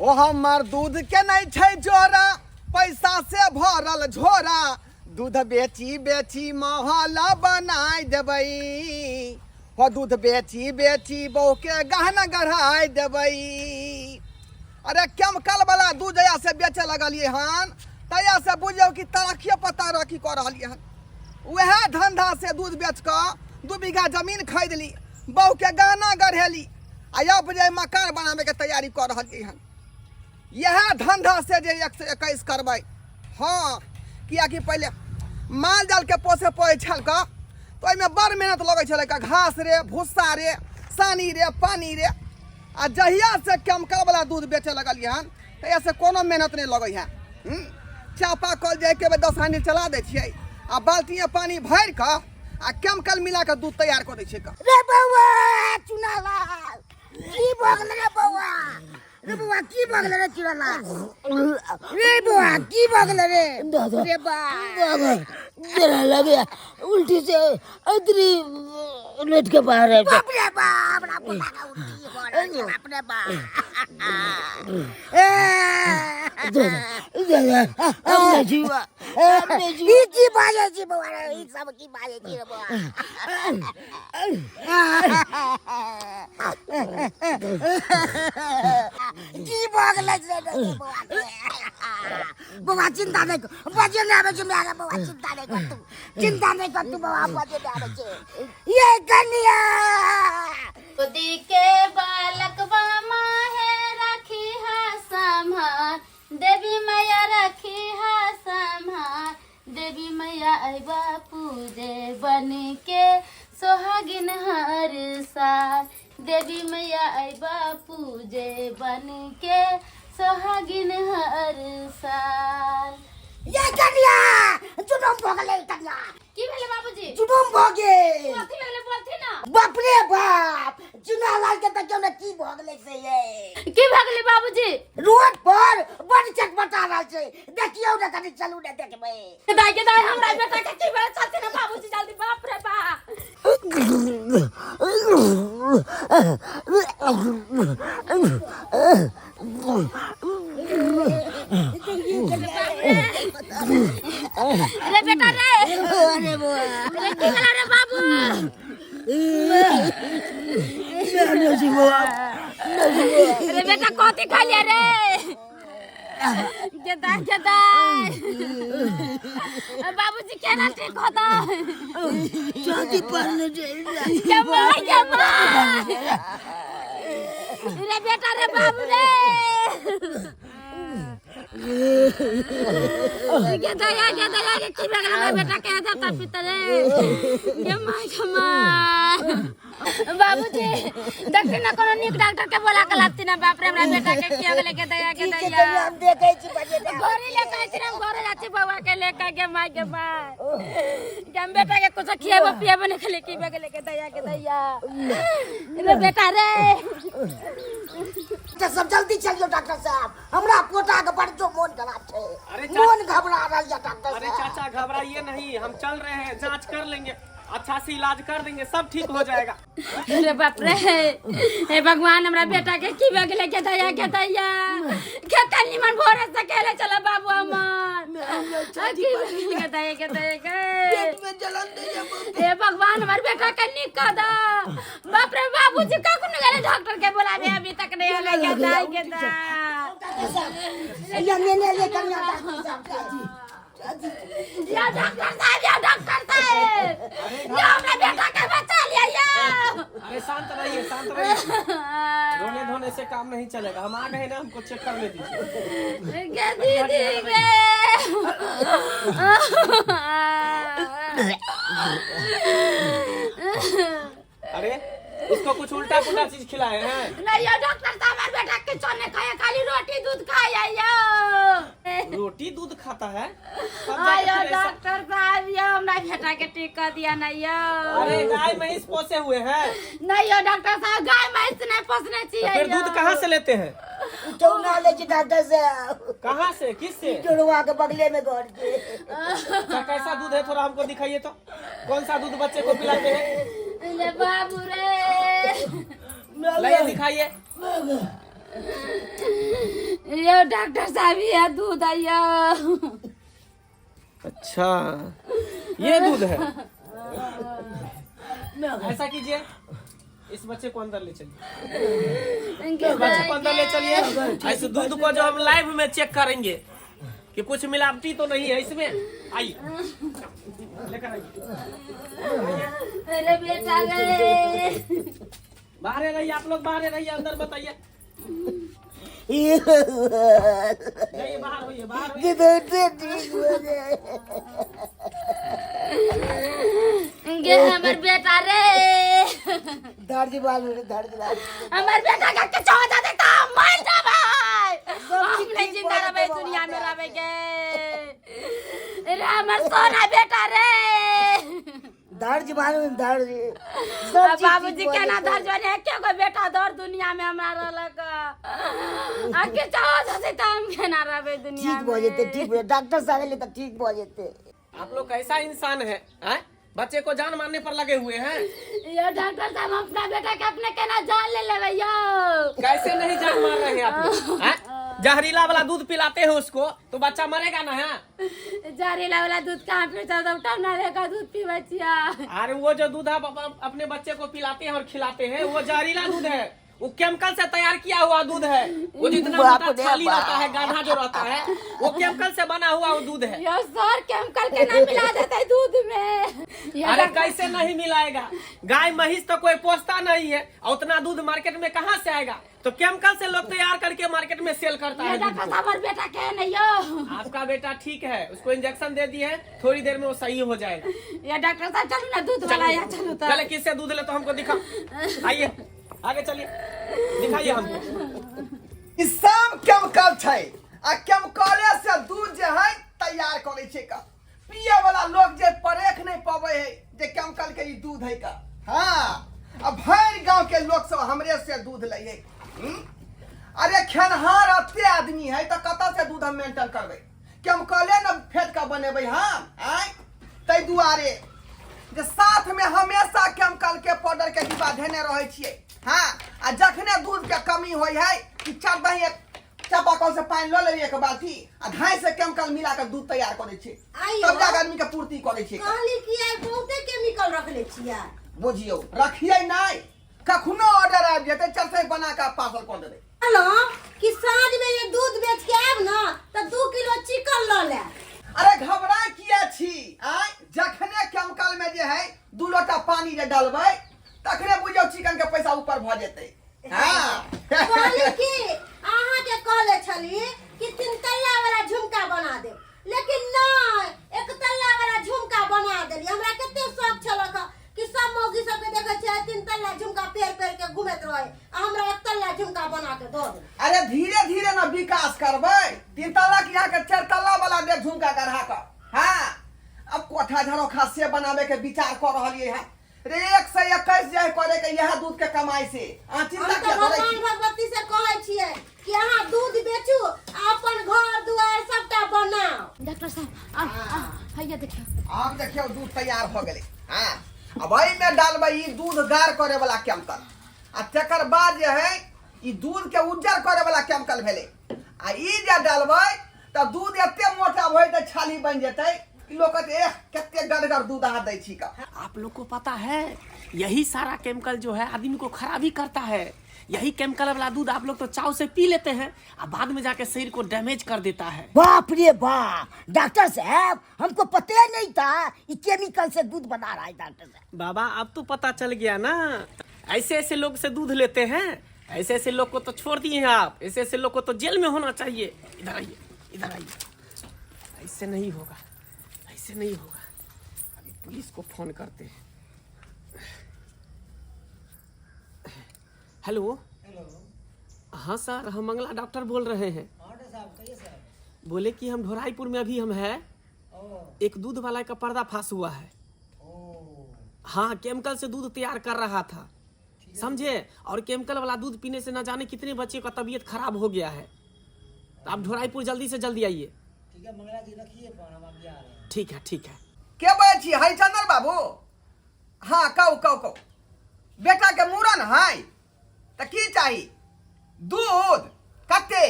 ओ हमर दूध के नहीं छै जोरा, पैसा से भरल झोरा, दूध बेची बेची महल बनाय देबै, हो दूध बेची बेची बहू के गहना गढ़ाय देबै। अरे केमिकल वाला दूध जहिया से बेचे लगलियै हन तहिया से बुझियौ कि तरक्किए पर तरक्की कऽ रहलियै हन। वएह धंधा से दूध बेच कऽ 2 बीघा जमीन खरीदली, बहू के गहना गढ़ेली, आ अब जे मकान बनाबे के तैयारी कऽ रहलियै हन। इएह धंधा से जे 121 करबै। हाँ, कियाकि पहिले माल जाल के पोसे पड़ै छल कऽ तऽ ओहिमे बड़ मेहनत लगै छलै कऽ, घास रे, भुस्सा रे, सानी रे, पानी रे। आ जहिया से केमिकल वाला दूध बेचे लगलियै हन तहिया से कोनो मेहनत नहि लगै है। चापा कल जे एके बेर 10 हांडी चला दै छियै आ बाल्टीमे पानी भरि कऽ आ केमिकल मिला कऽ दूध तैयार कऽ दै छियै कऽ। रे बौआ चुनालाल की भऽ गेलै रे बौआ? रे बौआ की भऽ गेलै रे चुनालाल? रे बौआ की भऽ गेलै रे? दादा, रे बा। दादा, जरा लगे उल्टी से अतरी लेट के बाहर आबि जा। बाप रे बाप, हमरा पोता के उल्टी भऽ रहल छै, बाप रे बाप। ए। दादा, दादा, अपने जीवा, अपने जीवा। ई की बाजै छी बौआ रे? ई सब की बाजै छी रे बौआ? की भऽ गेलै से रे बौआ के? बौआ चिंता नहि कर, बजे नहि आबै छै माय रे बौआ, चिंता नहि कर तू, चिंता नहि कर तू बौआ, बजे नहि आबै छै। ये कनिया गोदी के बालकवा माहे राखी हा संभार, देवी मैया राखी हा संभार, देवी मैया अइबा पूजे बन के सोहागिन हर साल, देवी मैया अइबा पूजे बन के सोहागिन हर साल। ये कनिया जुलुम भऽ गेलै कनिया। की भेलै बाबूजी? जुलुम भऽ गेल। कथी भेलै बोलथि ना? बाप रे बाप, चुनालाल के देखियौ ने की भऽ गेलै से ये। की भऽ गेलै बाबूजी? रोड पर बड़ चटपटा रहल छै, देखियौ ने कनि, चलू ने देखबै। दाई के दाई, हमरा बेटा के की भेलै? चलथि ना बाबूजी जल्दी। बाप रे बाप। रे बेटा रे, अरे बौआ रे की भेलै रे बाबू? रे बेटा कथी खा लिया रे? गेदा गेदा, बाबूजी केना ठीक होता? छाती पर ने के माय के माय रे बेटा रे बाबू रे, के दया के दया के की भए गेलै हमरा बेटा के? देता पिता रे, के माय के माय। बाबूजी देखी ना, कोनो नीक डॉक्टर के बोला के लाबती ना। बाप रे, हमरा बेटा के की हो गेलै? के दया के ठीक छै दया कनिया, हम देखै छी, बजे नहि आबै घरे ले के छी, हम घरे जाती बौआ के लेके। के माय के माय के, हम बेटा के कुछ खियाबो पियाबो नहीं खेले, की भए गेलै? के दया के दया रे बेटा रे। डॉक्टर साहब जल्दी चलियो डॉक्टर साहब, हमरा पोता के बड़ जो मोन खराब छै। अरे मोन घबरा रहल छै डॉक्टर अरे साहब। चाचा घबराइए नहीं, हम चल रहे हैं, जांच कर लेंगे, अच्छा से इलाज कर देंगे, सब ठीक हो जाएगा। अरे बाप रे, हे भगवान, हमरा बेटा के की भए गेलै? के दया के दया, केते निमन भोरे से केले चला बाबू हमर, की भए गेलै? के दया के दया के पेट में जलन दैया। हे भगवान, हमर बेटा के नीक कर दो। बाप रे, बाबूजी कखन गेलै डॉक्टर के बोलाबे? अभी तक नहीं आले। के दया के दया। डॉक्टर साहब या नेने ले कनिया, डॉक्टर साहब, चाची चाची या डॉक्टर साहब, या डॉक्टर साहब, या हमरा बेटा के बचा लिया या। अरे शांत रहिए, शांत रहिए, रोने धोने से काम नहीं चलेगा। हम आ गए ना, हमको चेक करने दीजिए। गे दीदी गे। अरे इसको कुछ उल्टा पुल्टा चीज खिलाए हैं? नहीं यो डॉक्टर साहब, हमारे बेटा के चने खाए, खाली रोटी दूध खाए यो। रोटी दूध खाता है तब जाके आयो फिर ऐसा- डॉक्टर साहब यो, हमरा बेटा के ठीक कर दिया ना यो। अरे गाय महींस पोसे हुए हैं? नहीं यो डॉक्टर साहब, गाय भैंस नहीं पोसने तो चाहिए। फिर दूध कहाँ से लेते हैं? चौना ले छी डॉक्टर साहब। कहाँ से, किससे? चोरवा के बगले में घर छै। अच्छा, कैसा दूध है थोड़ा हमको दिखाइए तो, कौन सा दूध बच्चे को पिलाते हैं? ले बाबू रे। लाइए, दिखाइए। यो डॉक्टर साहब ये दूध आइयो। अच्छा, ये दूध है। ऐसा कीजिए, इस बच्चे को अंदर ले चलिए, इस बच्चे को अंदर ले चलिए। इस दूध को जो हम लाइव में चेक करेंगे कि कुछ मिलावटी तो नहीं है इसमें। आइए, लेकर आइए। अरे बेटा रे, बाहर रहिए आप लोग, बाहर रहिए, अंदर बताइए। जाइए, बाहर होइए, बाहर होइए। ठीक हो जाए। गे हमर बेटा रे, दर्द बाल रे, दर्द बाल। हमर बेटा के किछो हो जाते त हम मर जाबै, हम नहीं जिंदा रहबै दुनिया में रहबै के रे, हमर सोना बेटा रे। दर्द बाल दर्द सब चीज। बाबूजी केना दर्द बने के गो बेटा दौड़ दुनिया में हमरा रहलक आ किछो हो जाते त हम केना रहबै दुनिया ठीक भऽ जेतै, ठीक भऽ, डॉक्टर साहब एलै तऽ ठीक भऽ जेतै। आप लोग कैसा इंसान है, हैं? बच्चे को जान मारने पर लगे हुए हैं। यो डॉक्टर साहब, हम अपना बेटा के अपने केना जान ले लेबै यो? कैसे नहीं जान मार रहे हैं आप लोग, हैं? जहरीला वाला दूध पिलाते हैं उसको तो बच्चा मरेगा ना? है जहरीला वाला दूध कहाँ पीबै छै? तो नले का दूध पीबै छियै। अरे वो जो दूध आप अपने बच्चे को पिलाते हैं और खिलाते हैं वो जहरीला दूध है, वो केमिकल से तैयार किया हुआ दूध है। वो जितना बाप मोटा रे छाली बाप। रहता है, गाढ़ा जो रहता है, वो केमिकल से बना हुआ वो दूध है। यो सर, केमिकल के ना मिला देते दूध में यो? अरे कैसे नहीं मिलाएगा? गाय महिष तो कोई पोसता नहीं है और उतना दूध मार्केट में कहाँ से आएगा? तो केमिकल से लोग तैयार करके मार्केट में सेल करता यो है दूध डॉक्टर को। साहब, हमर बेटा के नहीं यो? आपका बेटा ठीक है, उसको इंजेक्शन दे दिए हैं, थोड़ी देर में वो सही हो जाएगा। यो डॉक्टर साहब, चलू ना दूध वाला या चलू तो। चले, किससे दूध ले तो हमको दिखा। आइए, आगे चलिए, दिखाइए हमको। ई सब केमिकल छै आ केमिकले से दूध जे है तैयार करै छै का। पिए वाला लोग जे परेख नहीं पबै है जे केमिकल के ई दूध है का। हाँ, आ भरि गांव के लोग सब हमरे से दूध लै है। हम्म? अरे खेनहार अते आदमी है तऽ कतऽ से दूध हम मेंटेन करबै? केमिकले ने फेट कऽ बनेबै हम। आँय, ताहि दुआरे जे साथ में हमेशा केमिकल के पाउडर के डिब्बा धेने रहै छियै। हाँ, आ जखने दूध के कमी होइ है कि चार दही एक चापाकल से पानि लऽ लेलियै एक बाल्टी आ धाइ से केमिकल मिला कऽ दूध तैयार करै छियै। आइयो। तब जाके आदमी के पूर्ति करै छियै। कहली कि आइ बहुते केमिकल रखले छियै। बुझियौ, रखियै नहि, कखनो ऑर्डर आबि जेतै, चलते बना कऽ पार्सल कऽ देबै। कहलहुँ कि साँझ में जे दूध बेच के आयब ने तऽ 2 किलो चिकन लऽ लेब। अरे घबरा किया छी? आय, जखने केमिकल में जे है 2 लोटा पानी जे डालबै तखने बुझियौ चिकन के पैसा ऊपर भऽ जेतै। हाँ। कहली कि अहाँके कहले छली कि 3 तल्ला वाला झुमका बना देब, लेकिन नहि, 1 तल्ला वाला झुमका बना देली। हमरा कते शौक छलक कि सब मौगी सबके देखै छियै 3 तल्ला झुमका पेर पेर के घुमैत रहे आ हमरा 1 तल्ला झुमका बना के दऽ देली। अरे धीरे धीरे ना विकास करबै। 3 तल्ला के यहाँ के 4 तल्ला वाला दे झुमका गढ़ा कऽ। हाँ, अब कोठा झरोखा से बनावे के विचार कर रहलियै है रे। 121 जे है करे के यह दूध के कमाई से। अहाँ हम चिंता तऽ किया करै भगवान छी? भगवती से कहै छियै कि अहाँ दूध बेचू आ अपन घर दुआर सबटा बनाउ। डॉक्टर साहब, आ आ हैया देखियौ। आब देखियौ, दूध तैयार भऽ गेलै। हाँ, अब एहिमे डालबै ई दूध गाढ़ करे वाला केमिकल आ तकर बाद जे है ई दूध के उज्जर करे वाला केमिकल भेलै। आ ई जे डालबै तऽ दूध एते मोटा भऽ जेतै, छाली बनि जेतै कि लोक कहतै, एह, कते गढ़गर दूध अहाँ दै छी का। आप लोग को पता है, यही सारा केमिकल जो है आदमी को खराबी करता है। यही केमिकल वाला दूध आप लोग तो चाव से पी लेते हैं और बाद में जाके शरीर को डैमेज कर देता है। बाप रे बाप, डॉक्टर साहब, हमको पता ही नहीं था ये केमिकल से दूध बना रहा है डॉक्टर साहब। बाबा, अब तो पता चल गया ना। ऐसे ऐसे लोग से दूध लेते हैं, ऐसे ऐसे लोग को तो छोड़ दिए हैं आप। ऐसे ऐसे लोग को तो जेल में होना चाहिए। इधर आइए, इधर आइए। ऐसे नहीं होगा, ऐसे नहीं होगा। अभी पुलिस को फोन करते हैं। हेलो। हाँ सर, हम मंगला डॉक्टर बोल रहे हैं। बोले कि हम ढोराईपुर में अभी हम है, एक दूध वाला का पर्दाफाश हुआ है। हाँ, केमिकल से दूध तैयार कर रहा था, समझे? और केमिकल वाला दूध पीने से न जाने कितने बच्चे का तबीयत खराब हो गया है। तो आप ढोराईपुर जल्दी से जल्दी आइए। ठीक है मंगला जी, रखिए फोन, हम अभी आ रहे हैं। ठीक है, ठीक है। के बजै छी? हरिचंद्र बाबू? हाँ, कहू कहू कहू। बेटा के मूड़न है तऽ की चाही? दूध कते?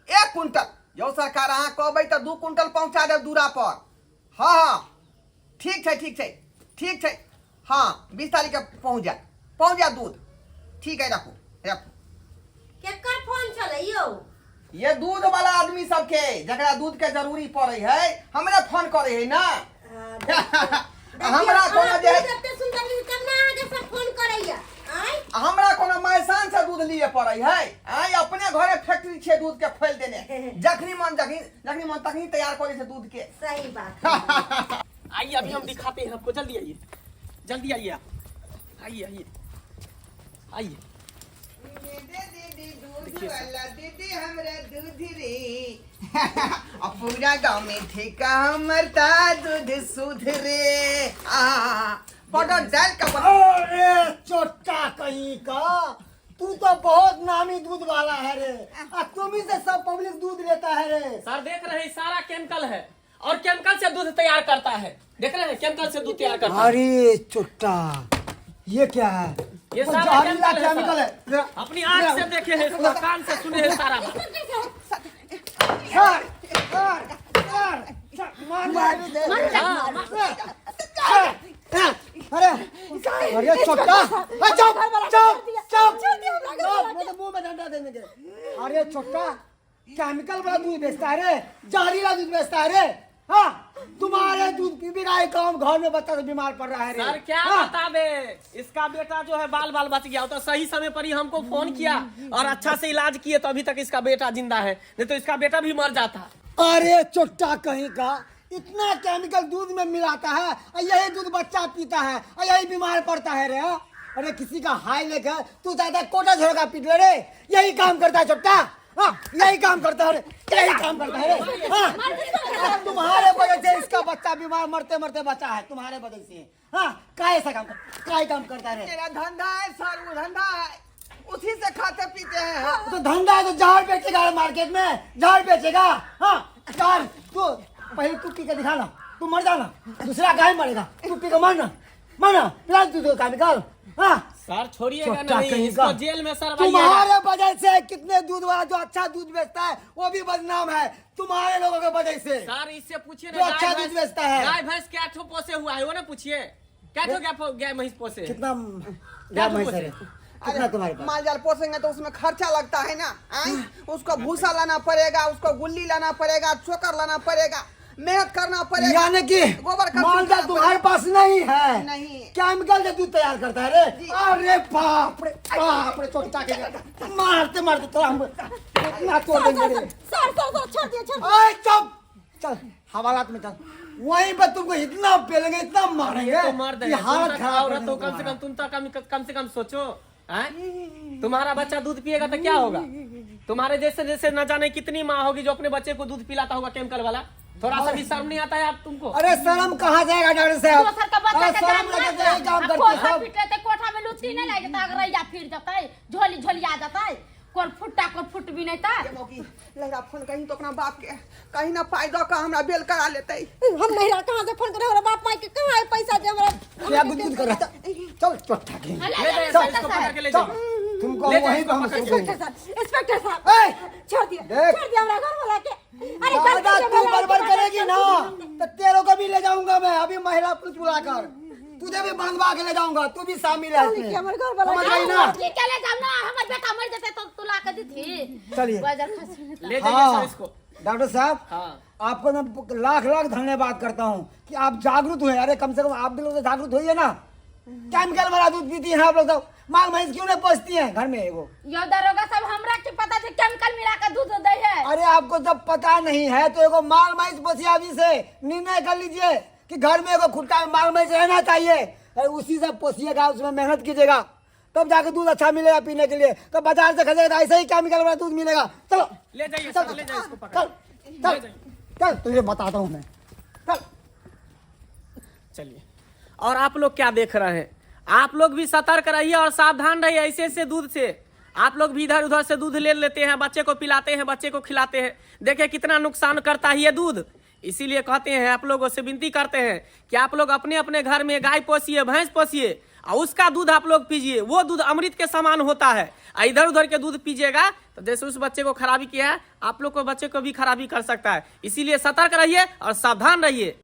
एक यौ सरकार अहाँ कहबै तऽ 2 कुंटल पहुँचा देब दूरा पर। हँ हँ, ठीक छै, ठीक छै, ठीक छै। हँ, 20 तारीखके पहुँच जायत, पहुँच जायत दूध। ठीक है, रखू रखू। केकर फोन छलै यौ? ये दूध वाला आदमी सबके, जकरा दूध के जरूरी पड़े है, हमरे फोन करे है ना। हमरा कोनो जे एते सुंदर दूध तब ना अहाँके सब फोन करैया आँय। हमरा कोनो मैसान से दूध लिए पड़े है आय? अपने घरे फैक्ट्री छै दूध के खोल देने, जखनी मन जखनी जखनी मन तखनी तैयार करे छै दूध के। सही बात। आइए, अभी हम दिखाते हैं आपको। जल्दी आइए, जल्दी आइए आप, आइए आइए आइए। दीदी दूध वाला दीदी, हमरा दूध रे। आ पूरा गांव में ठेका हमर ता दूध सुध रे। आ पाउडर डाल के बना। अरे चोट्टा कहीं का, तू तो बहुत नामी दूध वाला है रे आ तुम ही से सब पब्लिक दूध लेता है रे। सर, देख रहे हैं, सारा केमिकल है और केमिकल से दूध तैयार करता है। देख रहे हैं, केमिकल से दूध तैयार करता है। अरे चोट्टा, ये क्या है? ये वो सारा जहरीला केमिकल है, केमिकल है। अपनी आंख से देखे हैं इसको, कान से सुने हैं सारा बात। सर सर सर सर, मार मार दे। सर, अरे अरे चोट्टा, अरे चुप चुप चुप, मैं तो मुंह में डंडा दे देंगे। अरे चोट्टा, केमिकल वाला दूध बेचता है रे, जहरीला दूध बेचता है रे। हाँ, तुम्हारे दूध पी पी का काम घर में बच्चा तो बीमार पड़ रहा है रे। सर, क्या हाँ? बता दे, इसका बेटा जो है बाल बाल बच गया। वो तो सही समय पर ही हमको फोन किया और अच्छा से इलाज किए तो अभी तक इसका बेटा जिंदा है, नहीं तो इसका बेटा भी मर जाता। अरे चोट्टा कहीं का, इतना केमिकल दूध में मिलाता है और यही दूध बच्चा पीता है और यही बीमार पड़ता है रे। हाँ? अरे, किसी का हाई लेकर तू ज्यादा कोटा झोड़का पीट ले रे। यही काम करता है चोट्टा। हाँ, यही काम करता है रे, यही काम करता है रे। हाँ, अब तुम्हारे वजह से इसका बच्चा बीमार मरते मरते बचा है, तुम्हारे वजह से। हाँ, का ऐसा काम का काम करता है रे? मेरा धंधा है सर, वो धंधा है, उसी से खाते पीते हैं हम। तो धंधा है तो जहर बेचेगा मार्केट में, जहर बेचेगा। हाँ, जहर तू पहले तू पी के दिखा ना, तू मर जाना, दूसरा काहे मरेगा? तू पी के मरना, मरना, पिला तू तो केमिकल। हाँ। सर, छोड़िएगा चोट्टा नहीं कहीं इसको, का। जेल में सर। तुम्हारे वजह से कितने दूध वाला जो अच्छा दूध बेचता है वो भी बदनाम है तुम्हारे लोगों के वजह से। सर, इससे पूछिए जो ना, अच्छा गाय दूध भैंस- बेचता है। गाय भैंस क्या ठो पोसे हुआ है, वो ना पूछिए, क्या ठो गाय गाय भैंस पोसे है? कितना गाय भैंस है रे? कितना तुम्हारे पास? माल जाल पोसेंगे तो उसमें खर्चा लगता है ना आय? उसको भूसा लाना पड़ेगा, उसको गुल्ली लाना पड़ेगा, चोकर लाना पड़ेगा, मेहनत करना पड़ेगा। यानी कि गोबर का माल जाल चूल्हा तुम्हारे पास नहीं है? नहीं। केमिकल से दूध तैयार करता है रे। अरे बाप रे बाप रे, चोटा के मारते मारते तो हम इतना तोड़ देंगे रे। सर सर सर, छोड़ दिया, छोड़। ओए चुप, चल हवालात में चल, वहीं पर तुमको इतना पेलेंगे, इतना मारेंगे तो मर्द कि है हालत तुम तक खराब कर औरत हो, देंगे कम से कम तुम्हारा। तुम तो कम कम से कम सोचो हैं? तुम्हारा बच्चा दूध पिएगा तो क्या होगा? तुम्हारे जैसे जैसे न जाने कितनी माँ होगी जो अपने बच्चे को दूध पिलाता होगा केमिकल वाला। थोड़ा सा भी शर्म नहीं आता है आप तुमको? अरे, शर्म कहाँ जाएगा डॉक्टर साहब? दोसर के बच्चा अरे के शर्म जान लगे मार तो यही काम आ करते कोठा सब। पीटे ते कोठा में लुच्ची नहीं लागि जेतै, अगरैया फिर जेतै, झोली झोलिया जेतै, कोन फुट्टा कोन फुट भी नहीं ता। मौगी लहरा, फोन कहीं तो अपना बाप के कहीं ना पाई दो का हमरा बेल करा लेते। हम नहिरा कहाँ से फोन करे? हमरा बाप माई के कहाँ है पैसा जे हमरा क्या गुदगुद कर रहा है? चल चोटा के। ले ले ले जाइए सर, इसको इंस्पेक्टर पकड़ के ले चल जाइए। तुमको ले जाइए वहीं पे हम इसको पकड़ के। सौंपेंगे। इंस्पेक्टर साहब, इंस्पेक्टर साहब। ए! छोड़ दिया। देख। छोड़ दिया हमरा घर वाला के। अरे दादा, गलती से तू भला बड़बड़ तुम्हारा करेगी ना तो तेरे को भी ले जाऊंगा मैं अभी महिला पुलिस बुलाकर, तुझे भी बांधवा के ले जाऊंगा, तू भी शामिल है इसमें। हमर घर वाला समझ गई ना? की के ले जाम ना, हमर बेटा मर जेतै तो तू ला के दीथी। चलिए। बाजार खसी। ले जाइए सर इसको। डॉक्टर साहब, हाँ। आपको मैं लाख लाख धन्यवाद करता हूँ कि आप जागरूक हुए। अरे, कम से कम आप भी लोग तो जागरूक होइए ना। केमिकल वाला दूध पीती हैं आप लोग तो माल भैंस क्यों नहीं पोसती हैं घर में एगो? यो दरोगा सब, हमरा की पता छै केमिकल मिला के दूध दै है? अरे, आपको जब पता नहीं है तो एगो माल भैंस पोसिए। अभी से निर्णय कर लीजिए कि घर में एगो खुट्टा में माल भैंस रहना चाहिए। अरे, उसी से पोसिएगा, उसमें मेहनत कीजिएगा, तब जाके दूध अच्छा मिलेगा पीने के लिए। तो बाजार से खरीदेगा तो ऐसे ही केमिकल वाला दूध मिलेगा। चलो। ले जाइए चल सर, ले जाइए इसको पकड़। चल चल चल, तुझे बताता हूँ मैं, चल। चलिए, और आप लोग क्या देख रहे हैं? आप लोग भी सतर्क रहिए और सावधान रहिए ऐसे ऐसे दूध से। आप लोग भी इधर उधर से दूध ले लेते हैं, बच्चे को पिलाते हैं, बच्चे को खिलाते हैं। देखिए, कितना नुकसान करता है ये दूध। इसीलिए कहते हैं, आप लोगों से विनती करते हैं कि आप लोग अपने अपने घर में गाय पोसिए, भैंस पोसिए। और उसका दूध आप लोग पीजिए, वो दूध अमृत के समान होता है। और इधर उधर के दूध पीजिएगा तो जैसे उस बच्चे को खराबी किया है, आप लोग को बच्चे को भी खराबी कर सकता है। इसीलिए सतर्क रहिए और सावधान रहिए।